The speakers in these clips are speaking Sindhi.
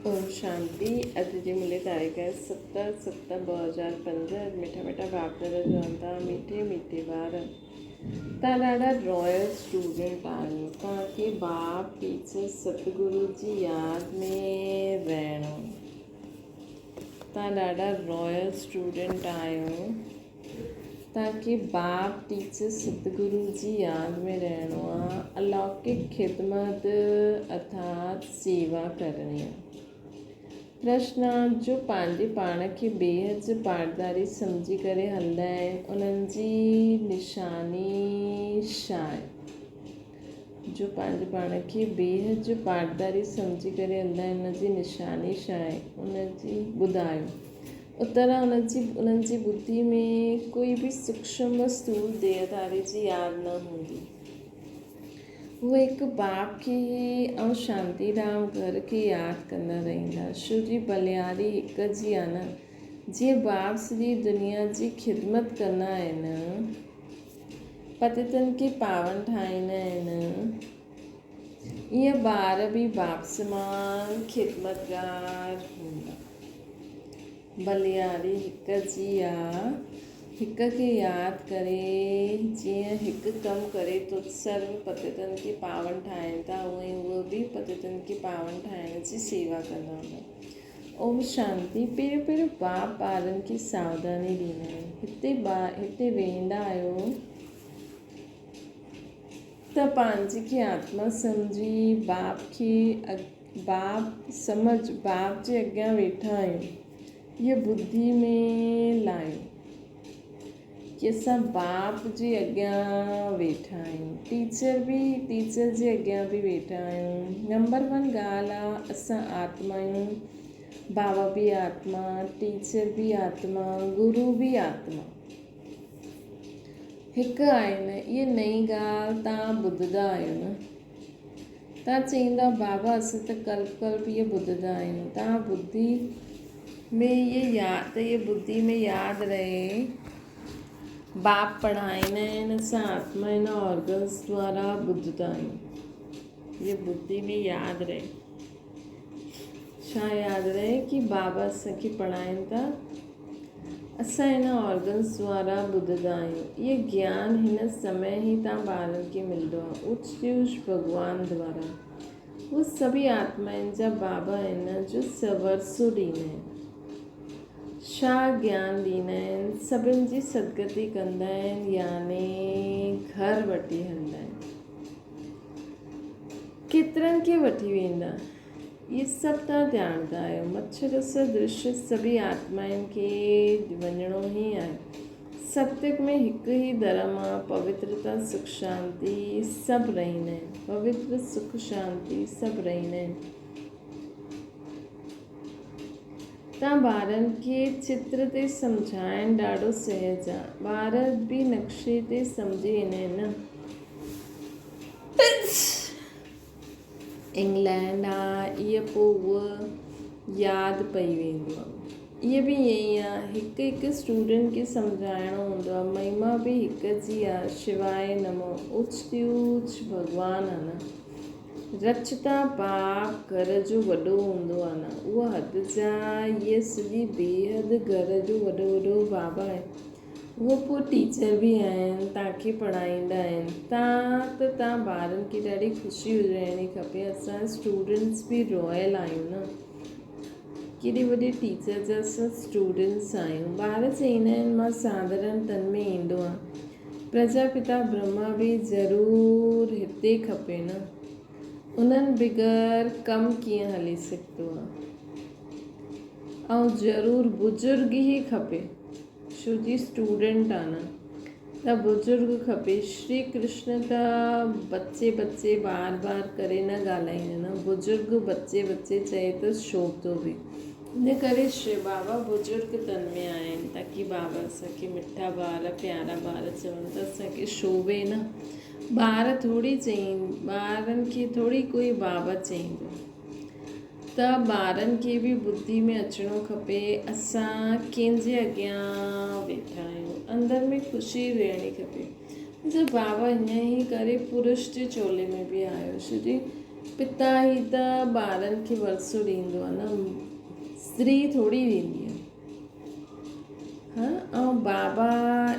اوم شانتي اڄ جي ملي تاريخ 7 7 2005 اڄ مٺا مٺا باپ دادا چون ٿا مٺي مٺي ٻار تان ڏاڍا رائل اسٽوڊنٽ آهيو تان کي باپ ٽيچر ستگرو جي ياد ۾ رهڻو تان ڏاڍا رائل اسٽوڊنٽ آهيو تان کي باپ ٽيچر ستگرو جي ياد ۾ رهڻو آ الوڪڪ خدمت ارٿات سيوا ڪرڻي آ. پرشن آ جو پنهنجي پاڻ کي بيحد جي پاڙداري سمجهي ڪري هلندا آهن انهن جي نشاني ڇا آهي؟ جو پنهنجي پاڻ کي بيحد جو پاڙداري سمجهي ڪري هلندا آهن ان جي نشاني ڇا آهي ان جي ٻڌايو. اتر انهن جي انهن جي ٻڌي ۾ ڪوئي به سوڪشم و اسٿول ديهڌاري جي ياد نه هوندي. هو هڪ باپ کي ئي ۽ شانتي ڌام گهر کي ياد ڪندا رهندا. شو جي بلهاري هڪ جي آ نه. جيئن باپ سڄي دنيا جي خدمت ڪندا آهن، پتيتن کي پاون ٺاهيندا آهن، ائين ٻار به باپ سمان خدمتگار هوندا. ڀلياري هڪ جي آ، هڪ کي ياد ڪري جيئن هڪ ڪم ڪري ٿو سرو پتيتن کي پاون ٺاهين ٿا اونئن ئي اهي به پتيتن کي پاون ٺاهڻ جي سيوا ڪندا هوندا. اوم شانتي پهريون پهريون باپ ٻارن کي ساوڌاني ڏيندا آهن هتي هتي ويهندا آهيو. ته پنهنجي کي آتما سمجهي باپ کي باپ سمجهه باپ جي اڳيان ويٺا آهيون اهو ٻڌي ۾ لاهيو ڪي اسان باپ جي اڳيان ويٺا آهيون ٽيچر به ٽيچر جي اڳيان به ويٺا آهيون نمبر ون ڳالهه آ اسان آتما آهيون بابا به آتما ٽيچر به آتما گرو به آتما هڪ آهي نه، اها نئين ڳالهه توهان ٻڌندا آهيو نه؟ توهان چئيندا، بابا اسين ته ڪلپ ڪلپ اهو ٻڌندا آهيون. توهان ٻڌي ۾ اهي ياد ته اهي ٻڌي ۾ ياد رهي. باپ پڙهائيندا آهن، اسان آتما هن آرگنس دوارا ٻڌندا آهيون. اهي ٻڌي ۾ ياد رهي. ڇا ياد رهي ڪي بابا اسان کي پڙهائين ٿا. اسان هن آرگنس دوارا ٻڌندا آهيون. اهي گيان هن سمي ئي تان ٻارن کي ملندو آهي. اوچ پيوش ڀڳوان دوارا. هو سڀئي آتمائن جا بابا آهن جو ورثو ڏيندا آهن. ڇا گيان ڏيندا آهن؟ سڀن جي سدگتي ڪندا آهن يعني گهر وٺي هلندا آهن. ڪيترن کي وٺي ويندا؟ اهي سڀ توهان ڄاڻندا آهيو. مڇر سدرش سڀئي آتمائن کي وڃڻو ئي آهي. ستيگ ۾ هڪ ئي ڌرم آ، پوترتا، سک شانتي سڀ رهندا آهن. پوتر، سک شانتي سڀ رهندا آهن. توهان ٻارن کي چتر تي سمجهائڻ ڏاڍو سهج آ. ٻار به نقشي تي سمجهي ويندا آهن نه. انگلينڊ آ ايء پوء اهو ياد پئي ويندو آ. ايء به ائين ئي آ هڪ هڪ اسٽوڊنٽ کي سمجهائڻو هوندو آ. مهما به هڪ جي آ شواء نمو اوچ تي اوچ ڀڳوان آ نه. رچتا باپ گهر جو وڏو هوندو آ نه اهو حد جا ايء سڄي بيحد گهر جو وڏو وڏو بابا آهي. اهو پوء ٽيچر به آهن تان کي پڙهائيندا آهن تان ته تان ٻارن کي ڏاڍي خوشي هجڻي کپي اسان اسٽوڊنٽس به رائل آهيون نه ڪيڏي وڏي ٽيچر جا اسان اسٽوڊنٽس آهيون ٻار چئيندا آهن مان ساڌارڻ تن ۾ ايندو آهيان پرجاپتا برهما به ضرور هتي کپي نه انهن بغير ڪم ڪيئن هلي سگهندو آهي ۽ ضرور بزرگ ئي کپي ڇو جي اسٽوڊنٽ آ نه ته بزرگ کپي شري ڪرشن ته بچي بچي بار بار ڪري نه ڳالهائيندا نه بزرگ بچي بچي چئي ته شوڀتو به ان ڪري شري بابا بزرگ تن ۾ آهن تاڪي بابا اسان کي مٺا ٻار پيارا ٻار چون ته اسان کي شوڀي نه ٻار ٿوري چئين ٻارن کي ٿوري ڪوئي بابا چئيندو ته ٻارن کي به ٻڌي ۾ اچڻو کپي اسان ڪنهن جي اڳيان ويٺا آهيون اندر ۾ خوشي رهڻي کپي جو بابا ائين ئي ڪري پرش جي چولي ۾ به آيو ڇو جي پتا ئي ته ٻارن کي ورثو ڏيندو آهي نه، استري ٿوري ڏيندي آهي. ها ۽ بابا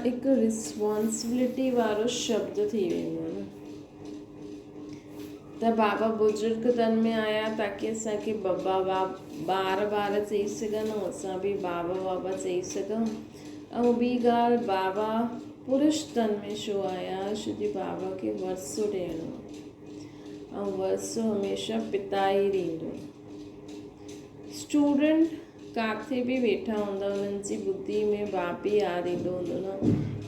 هڪ رسپانسبلٽي وارو شبد ٿي ويندو آهي نه ته بابا بزرگ تن ۾ آيا تاڪي اسان کي بابا ٻار ٻار چئي سگهن ۽ اسان به بابا بابا چئي سگهون ۽ ٻي ڳالهه بابا پرش تن ۾ ڇو آيا ڇو جي بابا کي ورثو ڏيڻو ۽ ورثو هميشه پتا ئي ڏيندو. اسٽوڊنٽ ڪاٿي به ويٺا هوندا انهن جي ٻڌي ۾ باپ به ياد ايندو هوندو نه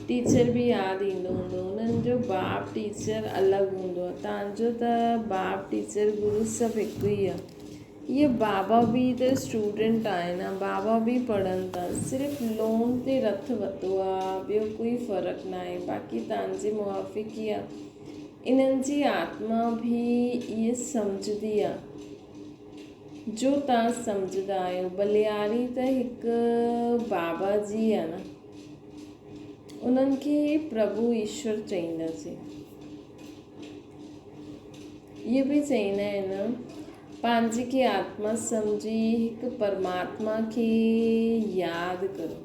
ٽيچر به ياد ايندو هوندو انهن جو باپ ٽيچر الڳ هوندو آهي تانجو ته باپ ٽيچر گرو سڀ هڪ ئي آهي اهي بابا به ته اسٽوڊنٽ آهن نه بابا به پڙهن ٿا صرف لون تي رٿ وتو آهي ٻيو ڪوئي فرق ناهي باقي تانجي موافق ئي آهي انهن جي آتما به اهي سمجهندي آ، جو توهان سمجهندا آهيو. ٻلهياري ته هڪ بابا جي آ نه. انهن کي ئي پرڀو ايشور چئينداسين. اهي به چئيندا آهن، پنهنجي کي آتما سمجهي هڪ پرماتما کي ياد ڪرو.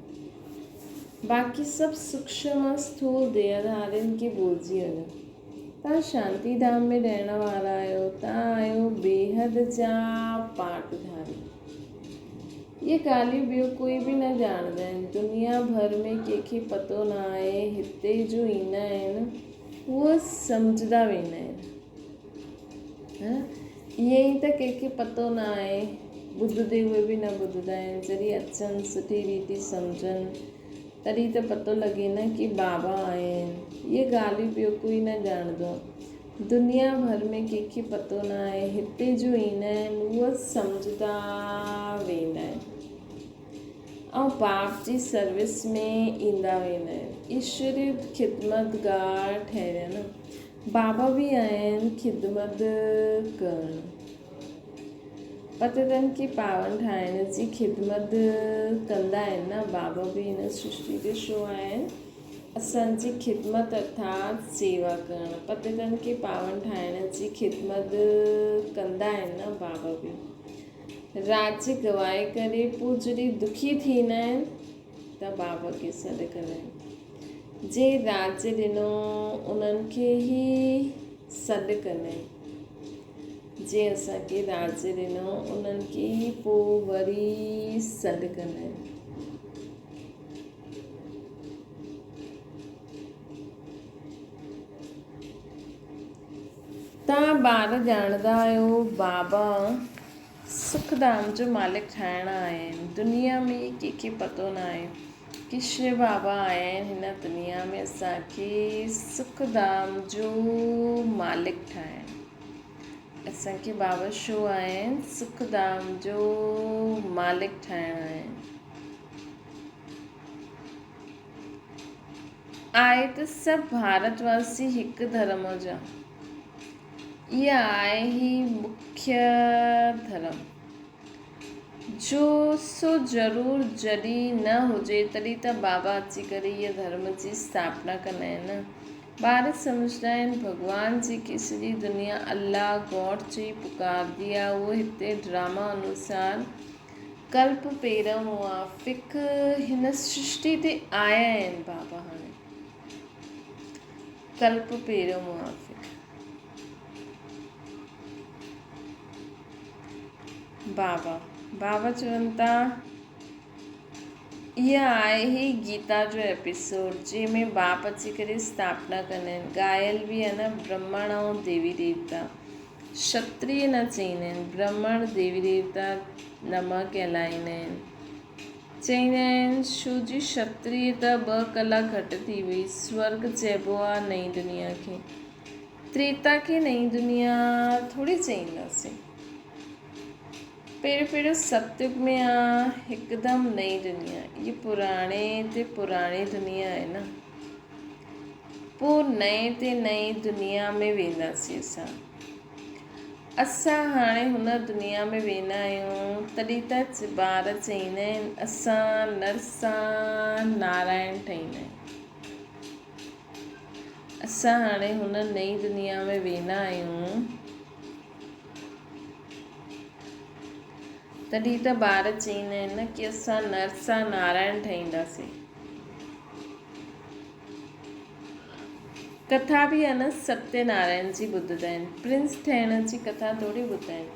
باقي سڀ سوڪشم ۽ اسٿول ديهڌارين کي ڀلجي وڃو. توهان شانتي ڌام ۾ رهڻ وارا آهيو، توهان آهيو بيحد جا پاٽڌاري. اهي ڳالهيون ٻيو ڪوئي به نه ڄاڻندا آهن. دنيا ڀر ۾ ڪنهن کي پتو نه آهي. هتي جو ايندا آهن، اهي سمجهندا ويندا آهن. ائين ئي ته ڪنهن کي پتو نه آهي. ٻڌندي اهي به نه ٻڌندا آهن. جڏهن اچن سٺي ريتي سمجهن تڏهن ته پتو لڳي نه ڪي بابا آهن. اهي ڳالهيون ٻيو ڪوئي نه ڄاڻندو آهي. دنيا ڀر ۾ ڪنهن کي پتو نه آهي. هتي جو ايندا آهن اهي سمجهندا ويندا آهن ۽ باپ جي سروس ۾ ايندا ويندا آهن. ايشوري خدمتگار ٺهريا نه. بابا به آهن خدمت ڪرڻ. پتيتن کي پاون ٺاهڻ جي خدمت ڪندا آهن نه بابا به هن سرشٽي تي ڇو آيا آهن اسان جي خدمت ارٿات سيوا ڪرڻ پتيتن کي پاون ٺاهڻ جي خدمت ڪندا آهن نه بابا به راڄ گوائي ڪري پوء جڏهن دکي ٿيندا آهن ته بابا کي سڏ ڪندا آهن جنهن راڄ ڏنو انهن کي ئي سڏ ڪندين. جنهن اسان کي راڄ ڏنو انهن کي ئي پوء وري سڏ ڪندين. توهان ٻار ڄاڻندا آهيو بابا سک ڌام جو مالڪ ٺاهڻ آيا آهن. دنيا ۾ ڪنهن کي پتو ناهي ڪي شو بابا آيا آهن هن دنيا ۾ اسان کي سک ڌام جو مالڪ ٺاهڻ. اسان کي بابا شو آيا آهن سک ڌام جو مالڪ ٺاهڻ آيا آهن. آهي ته سڀ ڀارت واسي هڪ ڌرم جا. اها آهي هي مکيه ڌرم، جو سو ضرور جڏهن نه هجي تڏهن ته بابا اچي ڪري هيء ڌرم جي اسٿاپنا ڪندا آهن نه. ٻار سمجهندا آهن ڀڳوان جيڪي سڄي دنيا الله، گاڊ، چئي پڪارندي آهي اهو هتي ڊراما انوسار ڪلپ پيرم موافق هن سرشٽي تي آيا آهن بابا هاڻي. ڪلپ پيرو موافق. بابا بابا چون ٿا اها آهي هي گيتا جو ايپيسوڊ جنهن ۾ باپ اچي ڪري اسٿاپنا ڪندا آهن ڳايل به آهي نه برهمڻ ۽ ديوي ديوتا شتريه نه چئيندا آهن برهمڻ ديوي ديوتا نمه ڪهلائيندا آهن چئيندا آهن، شو جي شتريء ته ٻه ڪلا گهٽ ٿي وئي. سورڳ چئبو آ نئين دنيا کي. تريتا کي نئين دنيا ٿوري چئينداسين. پهريون پهريون ستيگ ۾ آ هڪدم نئين دنيا. هيء پراڻي تي پراڻي دنيا آهي نه. پوء نئين تي نئين دنيا ۾ وينداسين اسان. اسان هاڻي هن دنيا ۾ ويندا آهيون تڏهن ته ٻار چئيندا آهن اسان نر سان نارائڻ ٺهيندا آهيون. اسان هاڻي هن نئين دنيا ۾ ويندا آهيون. تڏهن ته ٻار چئيندا آهن نه ڪي اسان نر سان نارائڻ ٺهينداسين. ڪٿا به آهي نه ستيه نارائڻ جي ٻڌندا آهن. پرنس ٺهڻ جي ڪٿا ٿوري ٻڌندا آهن.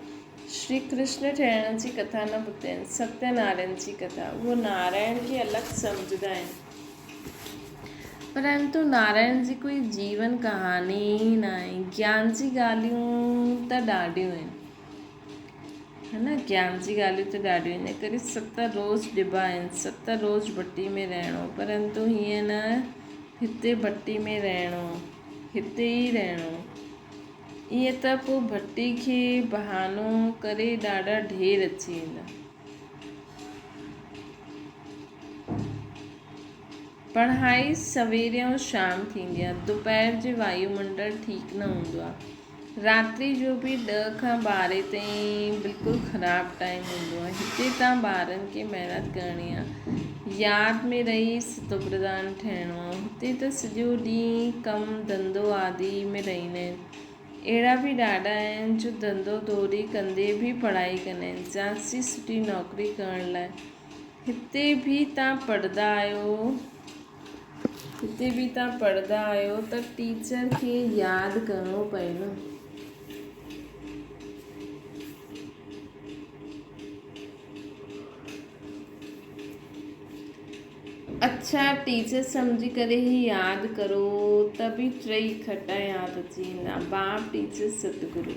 شري ڪرشن ٺهڻ جي ڪٿا نه ٻڌندا آهن. ستيه نارائڻ جي ڪٿا. اهو نارائڻ کي الڳ سمجهندا آهن. پرنتو نارائڻ جي ڪوئي جيون ڪهاڻي ئي ناهي. گيان جي ڳالهيون ته ڏاڍيون آهن. ها نه گيان جي ڳالهيون ته ڏاڍيون ان ڪري ست روز ڏبا آهن ست روز ڀٽي ۾ رهڻو پرنتو هيئن نه هتي ڀٽي ۾ رهڻو هتي ئي رهڻو ائين ته پوء ڀٽي کي بهانو ڪري ڏاڍا ڍير اچي ويندا. پڙهائي سويري ۽ شام ٿيندي آهي دوپهر جي وايو منڊل ٺيڪ نه هوندو آهي راتري جو به ڏهه کان ٻارهين تائين بلڪل خراب ٽائيم هوندو آهي هتي تان ٻارن کي محنت ڪرڻي آهي ياد ۾ رهي ستوپرڌان ٺهڻو آهي هتي ته سڄو ڏينهن ڪم ڌنڌو آدي ۾ رهندا آهن اهڙا به ڏاڍا آهن جو ڌنڌو دوري ڪندي به پڙهائي ڪندا آهن جاسي سٺي نوڪري ڪرڻ لاء هتي به تان پڙهندا آهيو هتي به توهان پڙهندا آهيو ته ٽيچر کي ياد ڪرڻو پئي نه. اڇا ٽيچر سمجهي ڪري هي ياد ڪرو ته به ٽئي کٽا ياد اچي ويندا. باپ ٽيچر ستگرو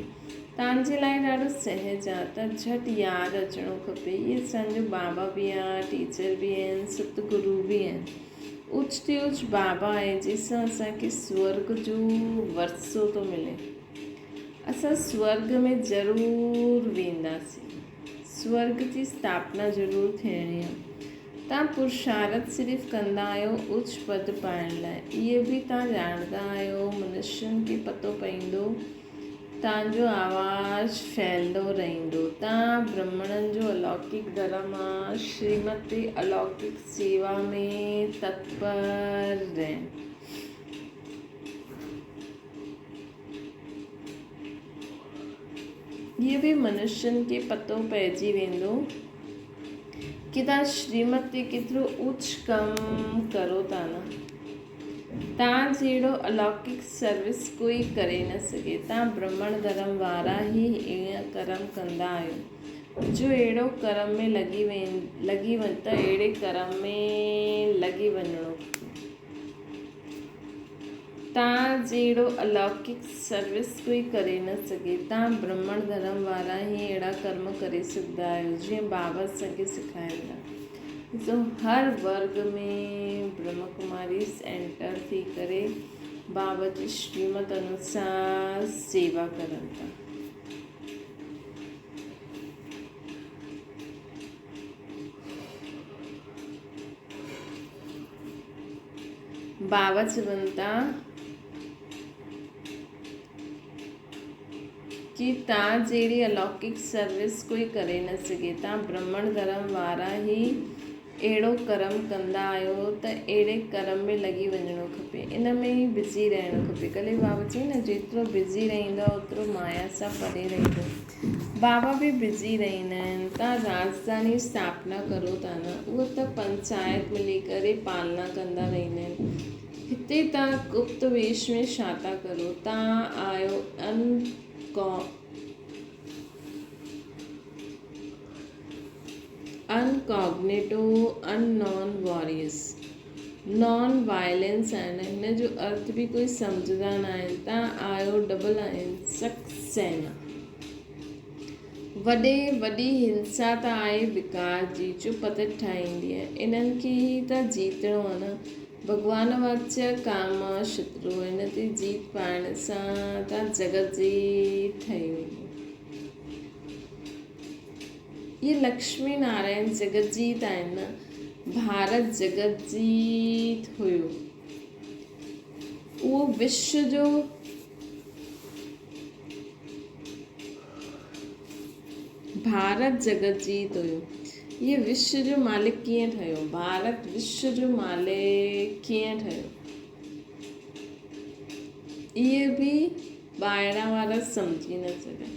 توهان جي لاء ڏاڍو سهج آ ته جهٽ ياد اچڻو کپي. هي اسان جو بابا به آ ٽيچر به آهن ستگرو به آهن. اوچ تي اوچ بابا آهي جنهن سان اسان کي سورڳ جو ورثو ٿو ملي. اسان سورڳ ۾ ضرور وينداسين. سورڳ جي اسٿاپنا ضرور ٿيڻي آ. توهان پرشارٿ صرف ڪندا آهيو اچ پد پائڻ لاء. اهي به توهان ڄاڻندا آهيو. منشين کي پتو پئيندو. توهان جو آواز ڦهلندو رهندو. توهان برهمڻن جو الوڪڪ ڌرم آ. شريمت تي الوڪڪ سيوا ۾ تتپر رهڻ. اهو به منشين کي پتو پئجي ويندو ڪي تان شريمت تي ڪيترو اوچ ڪم ڪرو ٿا نه. تان جهڙو الوڪڪ سروس ڪوئي ڪري نه سگهي. تان برهمڻ ڌرم وارا ئي ائين ڪرم ڪندا آهيو. جو اهڙو ڪرم ۾ لڳي لڳي ته اهڙي ڪرم ۾ لڳي وڃڻو کپي. تان جهڙو الوڪڪ سروس ڪوئي ڪري نه سگهي. تان برهمڻ ڌرم وارا ئي اهڙا ڪرم ڪري سگهندا آهيو، جيئن بابا اسان کي سکائين ٿا. ڏسو هر ورگ ۾ برهما ڪماريز اينٽر ٿي ڪري بابا جي شريمت انوسار سيوا ڪرن ٿا. بابا چون ٿا ڪي تان جهڙي الوڪڪ سروس ڪوئي ڪري نه سگهي. تان برهمڻ ڌرم وارا ئي اهڙو ڪرم ڪندا آهيو ته اهڙي ڪرم ۾ لڳي وڃڻو کپي. ان ۾ ئي بزي رهڻو کپي. ڪلهه بابا چئي نه جيترو بزي رهندو اوترو مايا سان پري رهندو. بابا به بزي رهندا آهن. تان راڄڌاني اسٿاپنا ڪرو ٿا نه. اهي ته پنچائت ملي ڪري پالنا ڪندا رهندا آهن. هتي تان گپت ويش ۾ ڇا ٿا ڪرو. تان آهيو incognito unknown warriors. Non violence آهن. هن جو ارٿ به ڪوئي سمجهندا نه آهن. تان آهيو ڊبل اهنسڪ سينا. وڏي وڏي هنسا ته آهي وڪار جي جو پتت ٺاهيندي آهي. انهن کي ئي ته جيتڻو آهي نه. ڀڳوان واچ ڪام شترو هن تي جيت پائڻ سان ته جڳت جيت ٺهي ويندي. اهي لڪشمي نارائڻ جڳت جيت آهن نه. ڀارت جڳت جيت هيو. اهو وشو جو ڀارت جڳت جيت هيو. هيء وشو جو مالڪ ڪيئن ٺهيو؟ ڀارت وشو جو مالڪ ڪيئن ٺهيو؟ اهي به ٻاهران وارا سمجهي نه سگهن.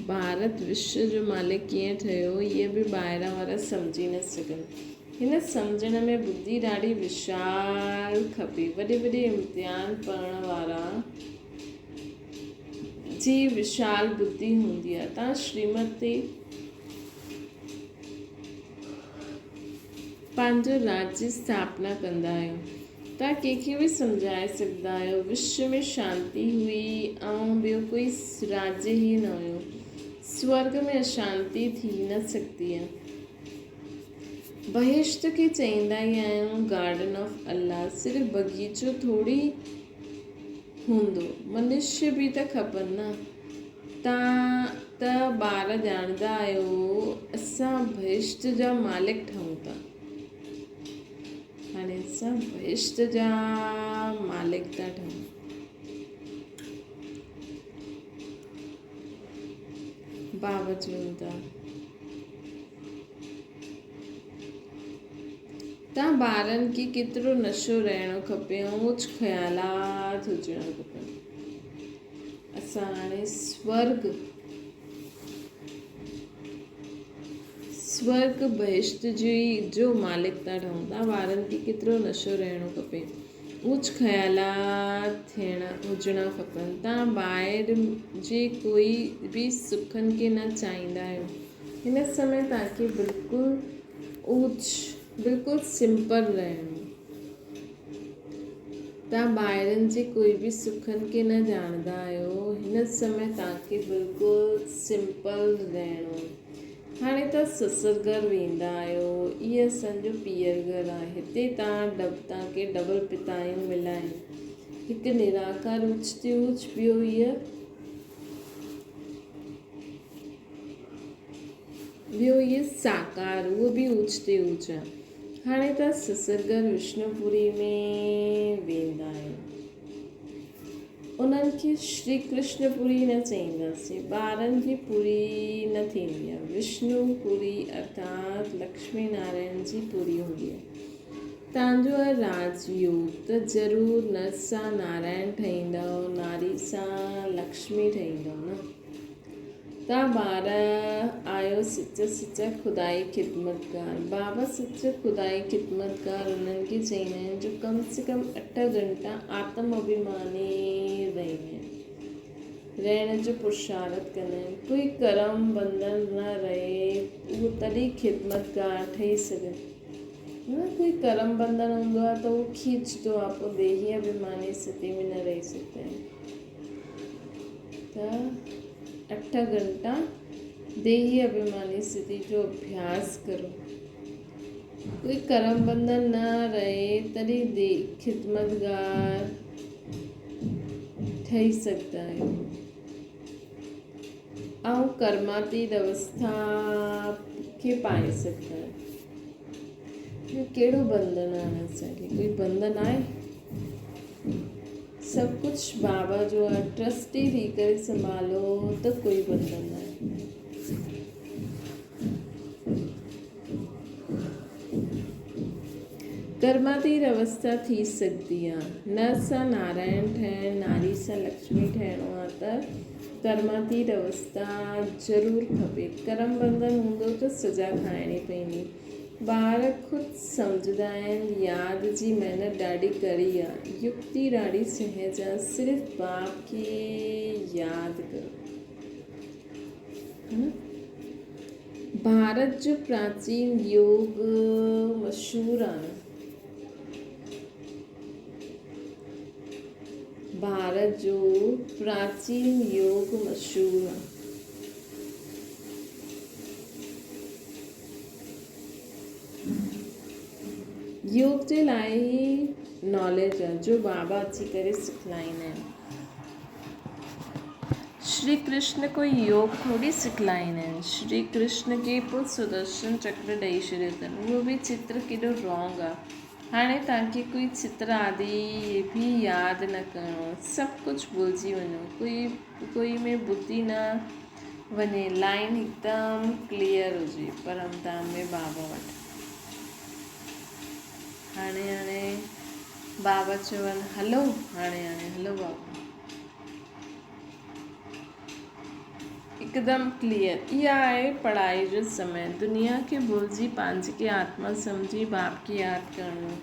ڀارت وشو جو مالڪ ڪيئن ٺهيو، اهي به ٻاهران وارا سمجهي نه سگهن. هن سمجهڻ ۾ ٻڌي ڏاڍي وشال کپي. وڏي وڏي امتحان پڙهڻ وارا جي وشال ٻڌي هوندي آهي. تان شريمت تي پنهنجو راڄ اسٿاپنا ڪندا آهيو. توهان ڪنهن کي به سمجهائي سگهندا آهيو. وشو ۾ شانتي هئي ۽ ٻيو ڪوئي راڄ ئي نه هيو. سورڳ ۾ اشانتي ٿي نه سگهندي آهي. بهشت کي چئيندا ئي آهيون گارڊن آف الله. صرف بغيچو ٿوري هوندو. منشي به ته کپن نه. تان ته ٻار ڄاڻندا آهيو اسان بهشت جا مالڪ ٺهون ٿا. هاڻي اسان بهشت جا مالڪ ٿا ٺهون. بابا چون ٿا تان ٻارن کي ڪيترو نشو رهڻو کپي ۽ اوچ خيالات هجڻ کپن. اسان هاڻي سورڳ سورڳ بهشت جي جو مالڪ ٿا ٺهون. تان ٻارن کي ڪيترو نشو رهڻو کپي، اوچ خيالات ٿيڻ هجڻا کپن. تان ٻاهر جي ڪوئي به سکن کي نه چاهيندا آهيو. هن سمي توهان کي بلڪل اوچ بلڪل سمپل رهڻو. توهان ٻاهرن جي ڪوئي به سکن کي نه ڄاڻندا آهيو. هن سمي توهان کي بلڪل سمپل رهڻو. هاڻي توهان سسر گهر ويندا آهيو. هي اسان جو پيئر گهر آهي. هتي توهان توهان کي ڊبل پتايون مليا آهن. هڪ نراڪار اوچ تي اوچ ٻيو هيء ٻيو هيء ساڪار اهو به اوچ تي اوچ آهي. هاڻي ته سسرگر وشنوپوري ۾ ويندا آهيو. انهن کي شري ڪرشن پوري نه چئينداسين. ٻارن جي پوري نه ٿيندي آهي. وشنو پوري ارٿات لڪشمي نارائڻ جي پوري هوندي آهي. تان جو آهي راج يوگ ته ضرور نر سان نارائڻ ٺهيندؤ، ناري سان لڪشمي ٺهيندؤ نه. تان ٻار آهيو سچ سچ خدائي خدمتگار. بابا سچ خدائي خدمتگار انهن کي چئيندا آهن جو ڪم سي ڪم اٺ گهنٽا آتم اڀيماني رهندا آهن. رهڻ جو پرشارٿ ڪندا آهن. ڪوئي ڪرم بنڌن نه رهي اهو تڏهن خدمتگار ٺهي سگهي. نه ڪوئي ڪرم بنڌن هوندو آهي ته اهو کيچندو آهي پوء ديهي اڀيماني اسٿتي ۾ نه رهي سگهندا آهن. ته اٺ گهنٽا ديهي اڀيماني اسٿتي جو اڀياس ڪرو. ڪوئي ڪرم بنڌن نه رهي تڏهن خدمتگار ٺهي سگهندا آهيو. ۽ ڪرماتيت اوسٿا کي پائي سگهندا آهيو. اهو ڪهڙو بنڌن آهي اسان کي؟ ڪوئي بنڌن آهي؟ سڀ ڪجهه بابا جو آهي. ٽرسٽي ٿي ڪري سنڀالو ته ڪوئي بنڌن نه آهي. ڪرماتيت اوسٿا ٿي سگهندي آ. نر سان نارائڻ ٺهڻ، ناري سان لڪشمي ٺهڻو آ ته ڪرماتيت اوسٿا ضرور کپي. ڪرم بنڌن هوندو ته سزا کائڻي پوندي. ٻار خود سمجهندا آهن. ياد جي محنت ڏاڍي ڪڙي آ. يڪتي ڏاڍي سهج آ. صرف باپ کي ياد ڪرو. ڀارت جو پراچين يوگ مشهور آهي. ڀارت جو پراچين يوگ مشهور آهي. يوگ جي لاء هي ناليج آهي جو بابا اچي ڪري سکلائيندا آهن. شري ڪرشن ڪوئي يوگ ٿوري سکلائيندا آهن. شري ڪرشن کي پوء سدرشن چڪر ڏئي ڇڏيو اٿن. اهو به چتر ڪيڏو رانگ آهي. هاڻي توهان کي ڪوئي چتر آدي به ياد نه ڪرڻو. سڀ ڪجهه ڀلجي وڃو. ڪوئي ڪوئي ۾ ٻڌي نه وڃي. لائين هڪدم ڪليئر هجي. پرم ڌام ۾ بابا وٽ. هاڻي هاڻي بابا چون هلو هاڻي هاڻي هلو بابا. هڪ هڪدم ڪليئر. اها آهي پڙهائي جو سمي. دنيا کي ڀلجي پنهنجي کي آتما سمجهي باپ کي ياد ڪرڻو.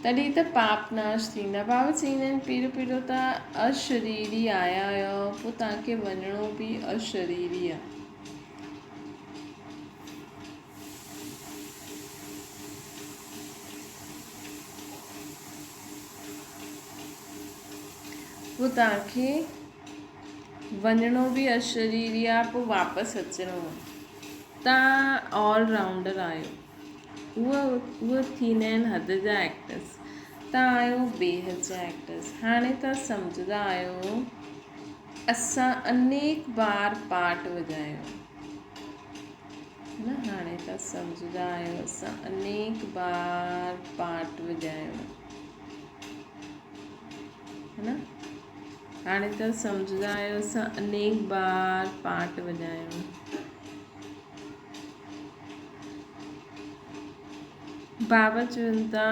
تڏهن ته پاپ ناش ٿيندا. بابا چئيندا آهن پهريون پهريون توهان اشريري آيا آهيو پوء توهان کي وڃڻو به اشريري آهي. پوء توهان کي وڃڻو به اشريري آ پوء واپس اچڻو آ. توهان آل رائونڊر آهيو. اهي ٿيندا آهن حد جا ايڪٽرس. توهان آهيو بيحد جا ايڪٽرس. هاڻي توهان سمجهندا آهيو اسان انيڪ بار پارٽ وڄايو. نه هاڻي توهان سمجهندا آهيو اسان انيڪ بار پارٽ وڄايو. نه هاڻي ته سمجهندا آهيو اسان انيڪ بار پارٽ وڄايو. بابا چون ٿا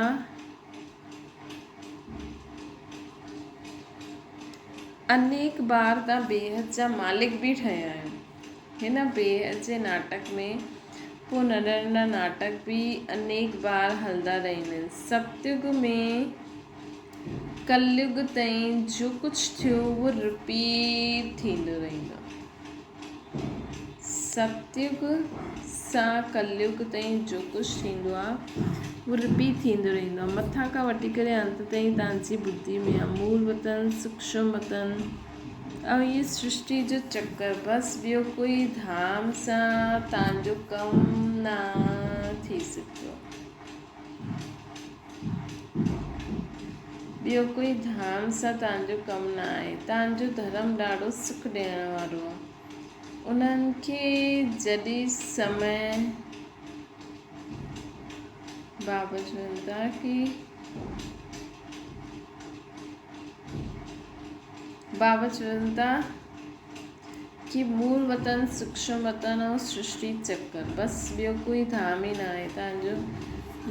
انيڪ بار تان بيحد جا مالڪ به ٺهيا آهيو. هن بيحد جي ناٽڪ ۾ پوء ننڍا ننڍا ناٽڪ به انيڪ بار هلندا رهندا آهن. ستيگ ۾ ڪليگ تائين جو ڪجهه ٿيو اهو رپيٽ ٿيندو رهندو. ستيگ سان ڪليگ تائين جو ڪجهه ٿيندو آهي اهو رپيٽ ٿيندو رهندو آهي. مٿان کان وٺي ڪري انت تائين توهان جي ٻڌي ۾ آهي. مول وطن، سوڪشم وطن ۽ هي سرشٽي جو چڪر بس ٻيو ڪوئي ڌام سان توهان جو ڪم نه ٿي سگهندو. ٻيو ڪوئي ڌام سان توهان جو ڪم نه آهي. توهان جو ڌرم ڏاڍو سک ڏيڻ وارو آهي. انهن کي جڏهن سمي بابا چون ٿا ڪي بابا چون ٿا ڪي مول وطن، سوڪشم وطن ۽ سرشٽي چڪر بس ٻيو ڪوئي ڌام ئي ناهي توهان جو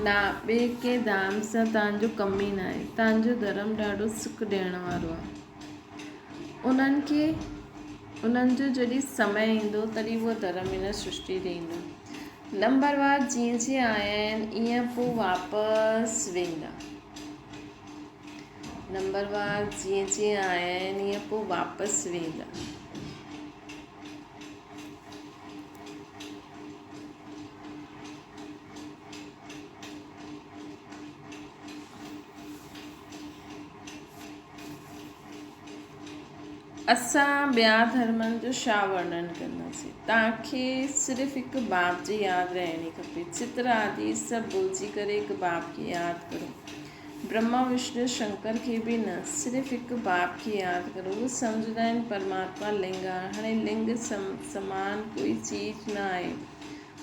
نا ٻئي ڪنهن ڌام سان توهان جو ڪم ئي ناهي توهان جو ڌرم ڏاڍو سک ڏيڻ وارو آهي انهن کي انهن جو جڏهن سمي ايندو تڏهن اهو ڌرم هن سرشٽي تي ايندو نمبر وار جيئن جيئن آيا آهن ايئن پوء واپس ويندا نمبر وار جيئن جيئن آيا آهن ايئن پوء واپس ويندا. اسان ٻيا ڌرمن جو ڇا ورڻن ڪنداسين؟ توهان کي صرف هڪ باب جي ياد رهڻي کپي. چتر آدي سڀ ڀلجي ڪري هڪ باب کي ياد ڪرو. برهما وشنو شنڪر کي به نه، صرف هڪ باپ کي ياد ڪرو. اهي سمجهندا آهن پرماتما لنگ آهي. هاڻي لنگ سمان ڪوئي چيز نه آهي.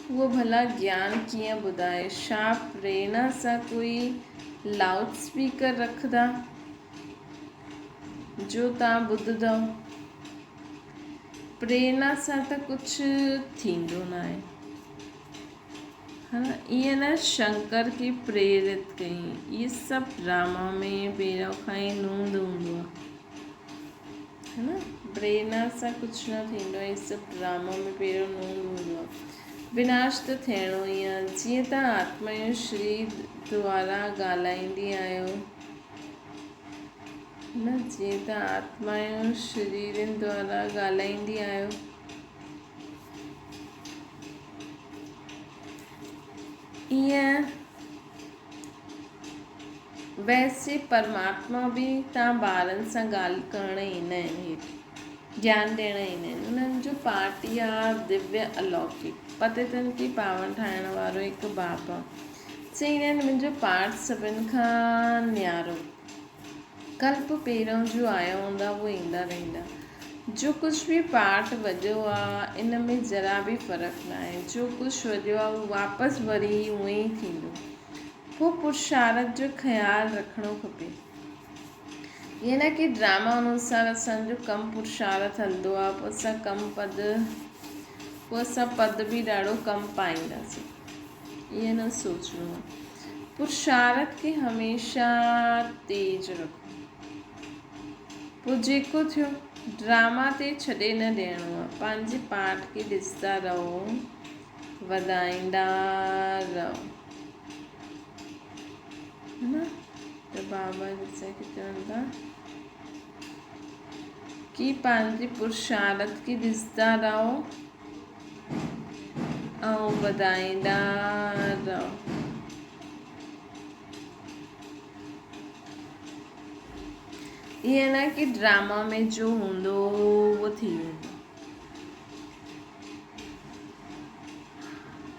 اهو ڀلا گيان ڪيئن ٻڌائي؟ ڇا پريرڻا سان ڪوئي لائوڊ اسپيڪر رکندا جو توهان ٻڌندؤ؟ پريرڻا سان ته ڪجهه ٿيندو ناهي. ها ائين نه شنڪر کي پريرت ڪيائين. اهي سڀ ڊراما ۾ پهريون کان ئي نوند هوندو آهي. ها نه پريرنا سان ڪجهه نه ٿيندو آهي. اهي سڀ ڊراما ۾ پهريون نوند هوندو آهي. وناش ته ٿيڻو ئي آهي. جيئن توهان آتما جو شرير دوارا ڳالهائيندي آهيو نه جيئن توهان آتما جو شريرن دوارا ڳالهائيندي آهيو. ايئن ويسي پرماتما به تان ٻارن سان ڳالهه ڪرڻ ايندا آهن هيٺ گيان ڏيڻ ايندا آهن انهن جو پارٽ ئي آ دويه الوڪڪ پتيتن کي پاون ٺاهڻ وارو هڪ باپ آ چئيندا آهن منهنجو پارٽ سڀن کان نيارو ڪلپ پهريون جو آيا هوندا اهي ايندا رهندا. جو ڪجهه به پارٽ وڄيو آ ان ۾ ذرا به فرق ناهي. جو ڪجهه وڄيو آ اهو واپس وري اونئن ئي ٿيندو. پوء پرشارت جو خيال رکڻو کپي. ائين نه ڪي ڊراما انوسار اسان جو ڪم پرشارت هلندو آ پوء اسان ڪم پد پوء اسان پد به ڏاڍو ڪم پائينداسين. ائين نه سوچڻو آ. پرشارت کي هميشه تيز رکو. پوء جيڪو ٿيو. ڊراما تي ڇڏي نه ڏيڻو آ. پنهنجي پارٽ کي ڏسندا رهو، وڌائيندا رهو. ها نه ته بابا جي کي چون ٿا ڪي پنهنجي پرشارت کي ڏسندا رهو ۽ وڌائيندا رهو. ائين نه ڪي ڊراما ۾ جو هوندو اهو ٿي ويندو.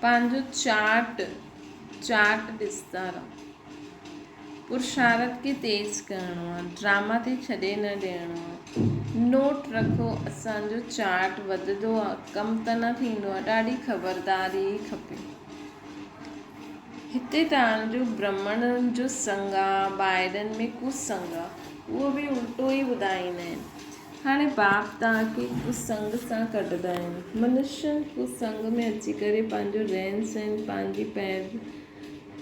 پنهنجو چارٽ چارٽ ڏسندا رهو. پرشارت کي تيز ڪرڻو آهي، ڊراما تي ڇڏي نه ڏيڻو آهي. نوٽ رکو اسان جو چارٽ وڌندو آهي ڪم ته نه ٿيندو آهي، ڏاڍي خبرداري کپي. هتي توهان جو برهمڻن جو سنگ آ، ٻاهرن ۾ ڪسنگ آ، اهو به الٽو ئي ٻڌائيندا آهن. هاڻي باپ توهان کي ڪسنگ سان ڪڍندا آهن. منشين ڪسنگ ۾ اچي ڪري پنهنجو رهن سهن، پنهنجي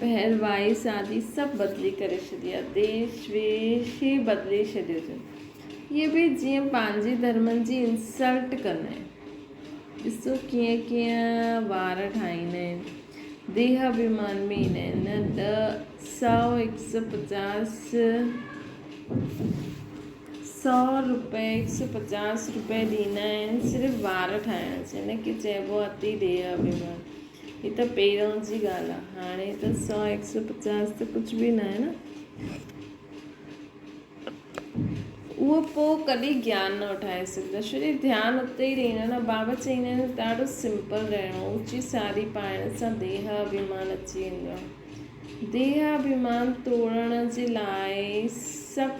پهروائي سادي سڀ بدلي ڪري ڇڏي آ، ديش ويش ئي بدلي ڇڏيو اٿن. اهي به جيئن پنهنجي ڌرمن جي انسلٽ ڪندا آهن. ڏسو ڪيئن ڪيئن وار ٺاهيندا آهن. ديهه اڀيمان ۾ ايندا آهن نه ڏهه سؤ هڪ سؤ پچاس سؤ روپيه هڪ سؤ پچاس روپيه ڏيندا آهن صرف وار ٺاهڻ جي هن کي چئبو آهي اتي ديهه اڀيمان هي ته پهريون جي ڳالهه آهي هاڻي ته سؤ هڪ سؤ پچاس ته ڪجهه به نه آهي نه. اهو پوء ڪڏهن گيان نه اٺائي سگهندا. ڇو جو ڌيان اتي ئي رهندو نه. بابا چئيندا آهن ڏاڍو سمپل رهڻو. اوچي ساڙهي پائڻ سان ديهه اڀيمان اچي ويندو آهي. ديهه اڀيمان ٽوڙڻ جي لاء سڀ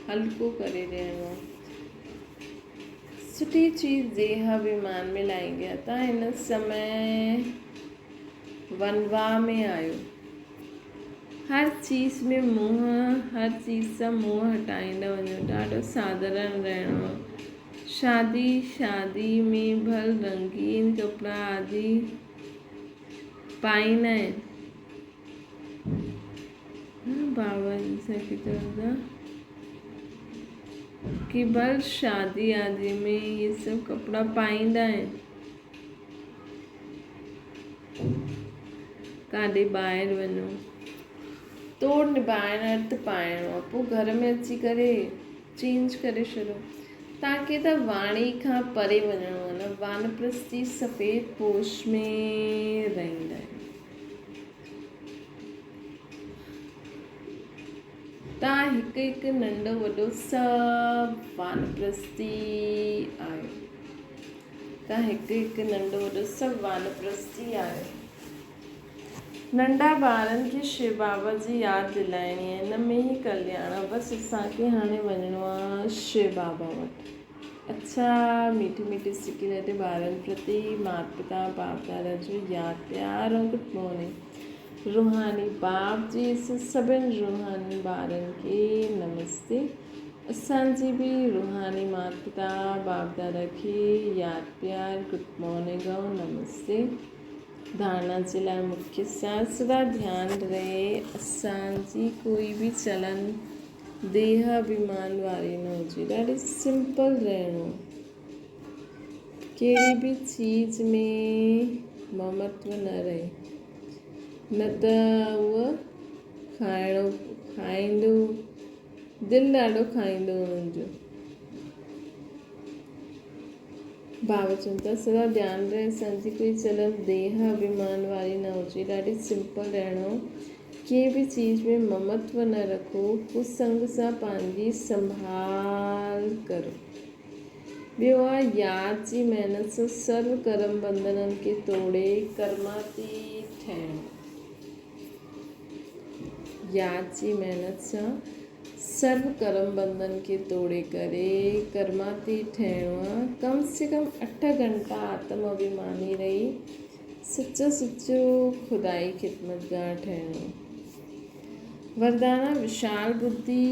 هلڪو ڪري ڏيڻو آهي. سٺي چيز ديهه اڀيمان ۾ لائيندي آهي. تان هن سمي ونواهه ۾ آيو. هر چيز ۾ منهن هر چيز سان منهن هٽائيندا وڃو ڏاڍو سادارڻ رهڻو شادي شادي ۾ ڀل رنگين ڪپڙا آدي پائيندا آهن بابا جي سان کي چوندا ڪي ڀل شادي آدي ۾ اهي سڀ ڪپڙا پائيندا آهن ڪاڏي ٻاهر وڃو توڙ نڀائڻ ارٿ پائڻو آ پوء گهر ۾ اچي ڪري چينج ڪري ڇڏو تاڪي ته واڻي کان پري وڃڻو آ نه وانپرستي سفيد پوش ۾ رهندا آهن. تان هڪ هڪ ننڍو وڏو سڀ وانپرستي آهيو. تان هڪ هڪ ننڍو وڏو سڀ وانپرستي آهيو. ننڍا ٻارن کي شو بابا جي ياد دلائڻي آهي، ان ۾ ئي ڪلياڻ آهي. بس اسان کي هاڻي وڃڻو آهي شو بابا وٽ. اڇا ميٺي ميٺي سڪي لٽي ٻارن پرتي مات پتا باپ دادا جو ياد پيار ۽ گڊ مارننگ. روحاني باپ جي سڀن روحاني ٻارن کي نمستي. اسان جي به روحاني مات پتا باپ دادا کي ياد پيار گڊ مارننگ ۽ نمستي. ڌارڻا جي لاء مکيه سان سدا ڌيان رهي اسان جي ڪوئي به چلن ديهه اڀيمان واري نه هجي ڏاڍي سمپل رهڻو ڪهڙي به چيز ۾ ممتو نه رهي نه ته اهو کائڻو کائيندو دل ڏاڍو کائيندو انهن جو. بابا چون ٿا سدا ڌيان رهي اسان جي ڪوئي چلن ديهه اڀيمان واري نه هجي ڏاڍي سمپل رهڻو ڪنهن به چيز ۾ ممتو نه رکو ڪسنگ سان پنهنجي سنڀال ڪرو ٻيو آ ياد جي محنت سان سرو ڪرم بندنن کي توڙي ڪرماتيت ٺهڻو. ياد جي محنت سان سرو ڪرم بنڌن کي توڙي ڪري ڪرماتيت ٺهڻو آ. ڪم سي ڪم اٺ گهنٽا آتم اڀيماني رهي سچو سچو خدائي خدمتگار ٺهڻو آ. وردانا وشال ٻڌي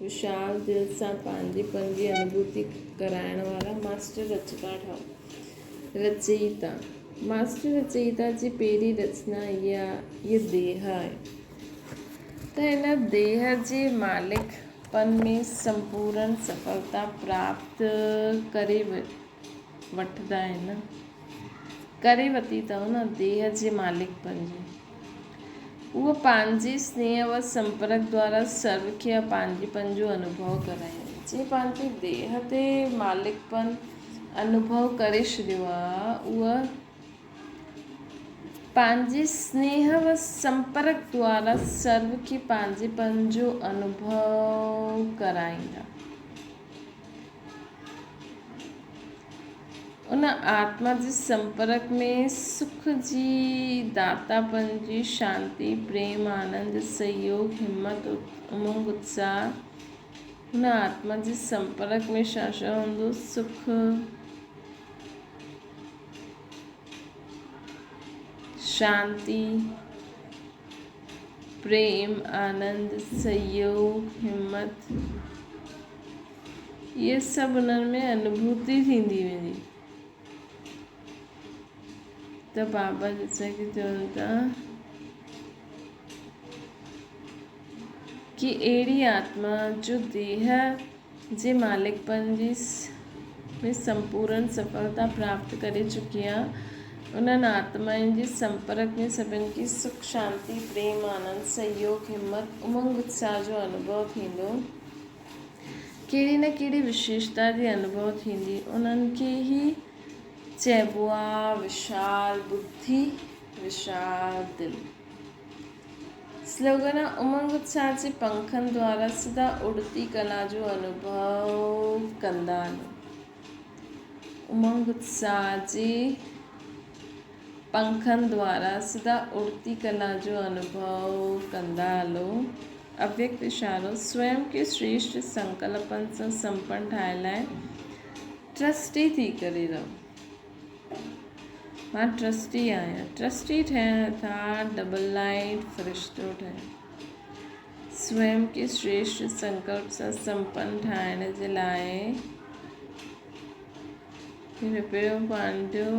وشال دل سان پنهنجي پنهنجي انوڀوتي ڪرائڻ وارا ماسٽر رچڪا ٺهو. رچيتا، ماسٽر رچيتا جي پهرين رچنا اها هيء ديهه آهي ته هن ديهه جي مالڪ مالڪپن ۾ سمپورن سڦلتا پراپت ڪري وٺندا آهن نه. ڪري ورتي اٿئون نه ديهه جي مالڪپن جي. اهو پنهنجي سنيهه و سمپرڪ دوارا سرو کي اپنهنجيپن جو انوڀو ڪرائين. جنهن پنهنجي ديهه تي مالڪپن انوڀو ڪري ڇڏيو آ، اهو پنهنجي سنيهه و سمپرڪ دوارا سرو کي پنهنجيپن جو انوڀو ڪرائيندا. ان آتما جي سمپرڪ ۾ سک جي داتاپن جي شانتي، پريم، آنند، سهيوگ، همت، امنگ، اتساهه، ان آتما جي سمپرڪ ۾ ڇا ڇا هوندو؟ سک، شانتي، پريم، آنند، سهيوگ، همت، اهي سڀ انهن ۾ انوڀوتي ٿيندي ويندي ته بابا جيسا ڪي چون ٿا ڪي اهڙي آتما جو ديهه جي مالڪپن جي ۾ سمپورن سڦلتا پراپت ڪري چڪي آ انهن آتمائن جي سمپرڪ ۾ سڀن کي سک شانتي پريم آنند سهيوگ همت امنگ اتساهه جو انوڀو ٿيندو. ڪهڙي نه ڪهڙي وشيشتا جي انوڀو ٿيندي، انهن کي ئي چئبو آ وشال ٻڌي، وشال دل. سلوگن آ امنگ اتساهه جي پنکن دوارا سدا اڙتي ڪلا جو انوڀو ڪندا آهيون. امنگ اتساهه جي پنکن دوارا سدا اڙتي ڪلا جو انوڀو ڪندا هلو. اويڪت اشارو، سويم کي شريشٽ سنڪلپن سان سمپن ٺاهڻ لاء ٽرسٽي ٿي ڪري رهو. مان ٽرسٽي آهيان. ٽرسٽي ٺهڻ ارٿات ڊبل لائيٽ فرشتو ٺهڻ. سويم کي شريشٽ سنڪلپ سان سمپن ٺاهڻ جي لاء رپيو پنهنجو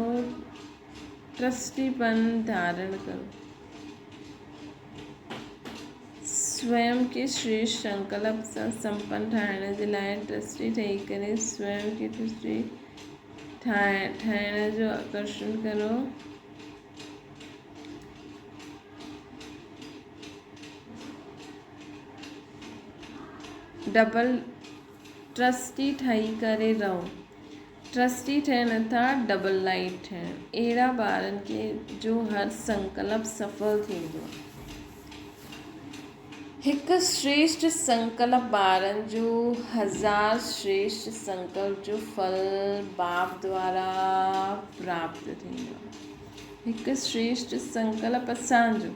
ٽرسٽي پن ڌارڻ ڪرو. سويم کي شريشٽ سنڪلپ سان سمپن ٺاهڻ جي لاء ٽرسٽي ٺهي ڪري سويم کي ٽرسٽي ٺاهڻ جو آڪرشڻ ڪرو. ڊبل ٽرسٽي ٺهي ڪري رهو. ٽرسٽي ٺهڻ اٿا ڊبل لائيٽ ٺهڻ. اهڙا ٻارن کي جو هر سنڪلپ سڦل ٿيندو. هڪ شريشٽ سنڪلپ ٻارن جو هزار شريشٽ سنڪلپ جو ڦل باپ دوارا پراپت ٿيندو. هڪ شريشٽ سنڪلپ اسان جو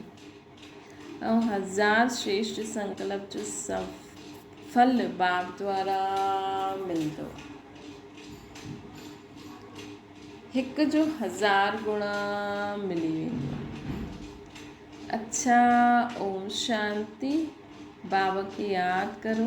۽ هزار شريشٽ سنڪلپ جو ڦل باپ دوارا ملندو. هڪ جو هزار گڻا ملي ويندو. اڇا اوم شانتي. بابا کي ياد ڪرو.